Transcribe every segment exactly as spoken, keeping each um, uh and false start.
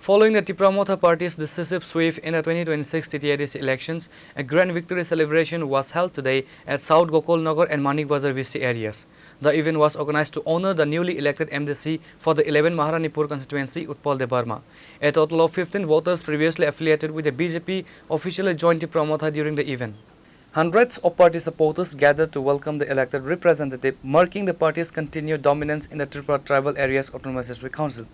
Following the Tipra Motha Party's decisive sweep in the twenty twenty-six T T A D C elections, a grand victory celebration was held today at South Gokul Nagar and Manik Bazar V C areas. The event was organized to honor the newly elected M D C for the eleven Maharanipur constituency, Utpal Debbarma. A total of fifteen voters previously affiliated with the B J P officially joined Tipra Motha during the event. Hundreds of party supporters gathered to welcome the elected representative, marking the party's continued dominance in the Tripura Tribal Areas Autonomous District Council.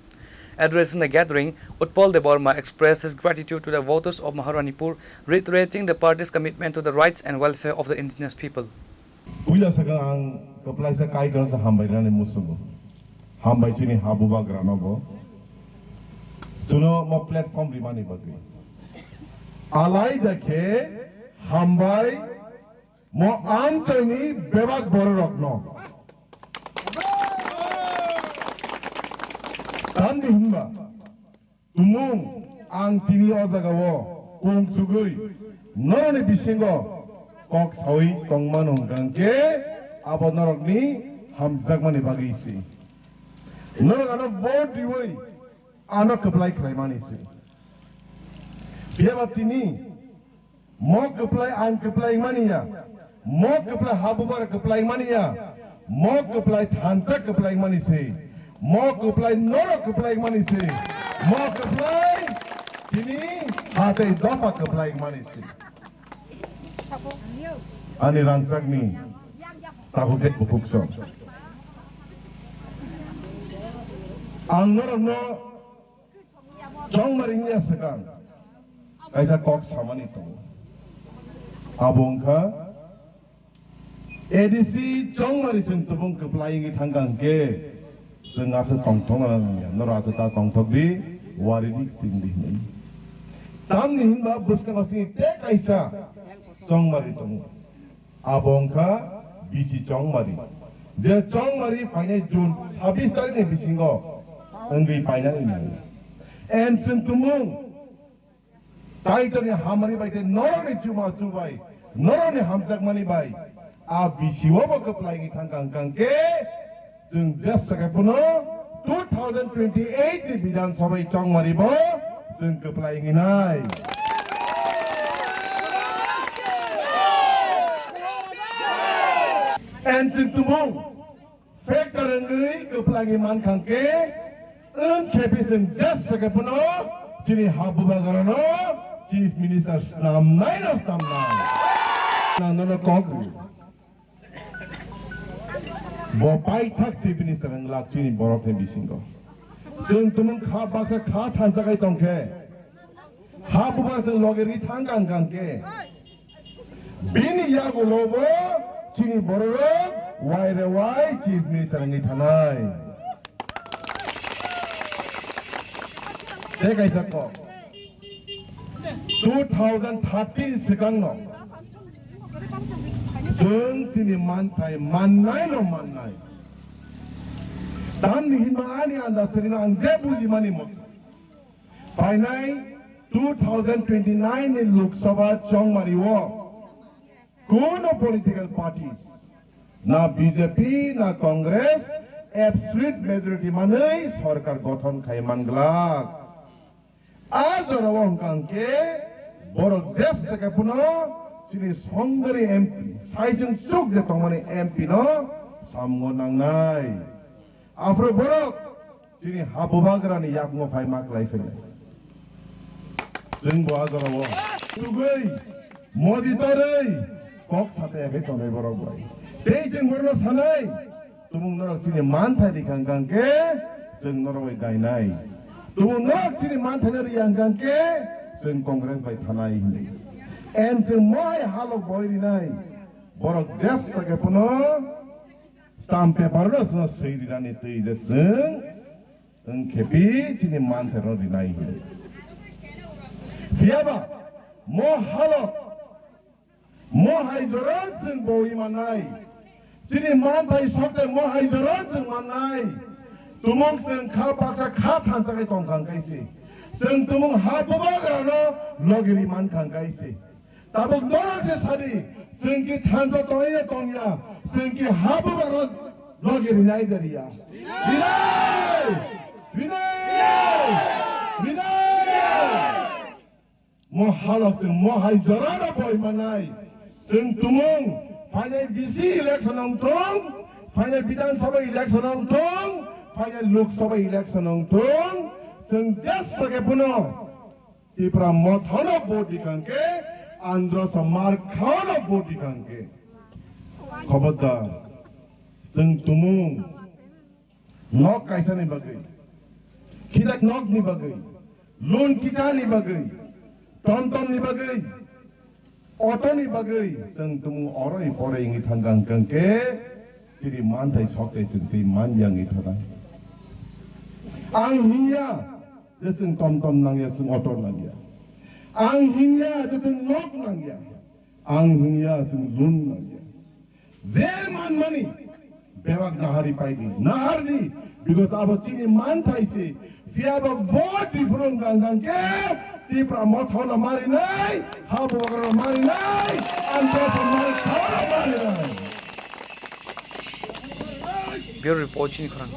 Addressing the gathering, Utpal Debbarma expressed his gratitude to the voters of Maharanipur, reiterating the party's commitment to the rights and welfare of the indigenous people. Puila sakang ang kwplaisa Kaitorno se hambai rani musugo. Hambai chini habubagra nogo. Chuno mo platform rimani bagwi. Alai da khe hambai mo amchaini bebak bororokno. Tamni hinba tumung ang tini o jagao kung chugwi norokni bisingo kok sawi tongmano hwnkha khe abo norokni hamjakmani bagwi se. Norok ano vote riwi ano kwplai khlaimani se. Phiya ba tini mo kwplai ang kwplai mani ya. Mo kwplai habubar kwplai mani ya. Mo kwplai thansa kwplai mani se. Mo kwplai norok kwplai mani se. Mo kwplai tini hatai dopha kwplai mani se. Ani rangchakni takhuk de bukuk song. Ang norokno Chongmari wngya swkang kaisa kok samani tongo. Abo wngkha A D C Chongmari chwng tubung kwplai wngwi thangkha hwnkhe chwng aswk tongthokna nangya. Norok aswk ta tongthok di, wari di, chwng di hwnwi. Tamni hinba bwskango chini tei kaisa Chongmari tongo. Abo wngkha B C Chongmari. Je Chongmari phainai June sabbish tarikni bisingo wngwi painani nango. And chwng tumung Kaitorni hamari bai tei norokni chuma chubai, norokni hamjakmani bai a B C o bo kwplai wngwi thangkha hwnkha hwnkhe, Chwng jesa khe phano two thousand twenty-eight ni Bidhan Sabha Chongmari bo chwng kwplai wngwi nai. And chwng tumung factor wngwi kwplai wngwi mankha khe, wng khe phi chwng jesa khe phano chini ha bubagrano Chief Minister snamnai no snamnai. Nang nono kok rw. Bo paithak se bini chwng lak chini borok ni bisingo. Chwng tumung kha baksa kha thansa kai tong khe. Ha bubar chwng loge ri thang kang kang khe. Bini yagulo bo chini borok wai re wai Chief Minister wngwi thanai. Tei kaisa kok. Two thousand thirteen swkangno chwng chini manthai mannai no mannai. Tamni hinba ani andasrino ang je bujimani motha. Phainai two thousand twenty-nine ni Lok Sabha Chongmari o Kuno political parties, na B J P, na Congress, absolute majority manwi sorkar gothon khai manglak. A jorao hwnkha hwnkhe borok jesa khe phano chini Songdari M P, saichung chuk je tongmani M P no samung nangnai. Aphuru borok chini ha bubagrani yakung phai ma klai phai. Chwng bo a jorao tugwi moji torwi kok sataya khe tongnai borok bai. Tei chwng borokno sanai, tumung norok chini manthai rikha hwnkha khe chwng norok bai gainai. Tumung norok chini manthai no riya hwnkha khe chwng Congress bai thanai hinwi. And chwng mohai halok boi rinai. Borok jesa khe phano stamp paper no chwng swi rinani twi je chwng wng khe pi chini manthai rok rinai hinwi. Phiya ba mo halok, mo hai jora chwng boi mannai. Chini manthai sokte mo hai jora chwng mannai. Tumung chwng kha baksa kha thansa khai tong kha hwnkhe se. Chwng tumung ha bubagrano logi ri man kha hwnkhe se. Tabuk norok se sadi, chwng ki thansa tongya tongya, chwng ki ha bubagrano logi rinai de riya. Rinai! Rinai! Rinai! Mo halok chwng mo hai jora no boi manai. Chwng tumung phainai V C election wng thung, phainai Bidhan Sabha election wng thung, phainai Lok Sabha election wng thung. Chwng jesa khe phano Tipra Motha no vote di kang khe, Andhra Samar Khan no vote di kang khe. Khobordar, chwng tumung nok kaisa ni bagwi, khidak nok ni bagwi, loan kisa ni bagwi, tom tom ni bagwi, auto ni bagwi, chwng tumung oroi poroi wngwi thang kang khe, chini manthai sok tei chwng twi man ya wngwi thang. Ang hinya je chwng tom tom nang ya, chwng auto nang ya. Ang hinya je chwng nok nang ya. Ang hinya chwng loan nang ya. Je man mani bebak nahari pai di, nahar di, because abo chini manthai se, phiya bo vote di phurung gang gang khe, Tipra Motha no mari nai, Habubagra no mari nai, Andhra Samar Khan no mari nai. Bureau report chini khorang.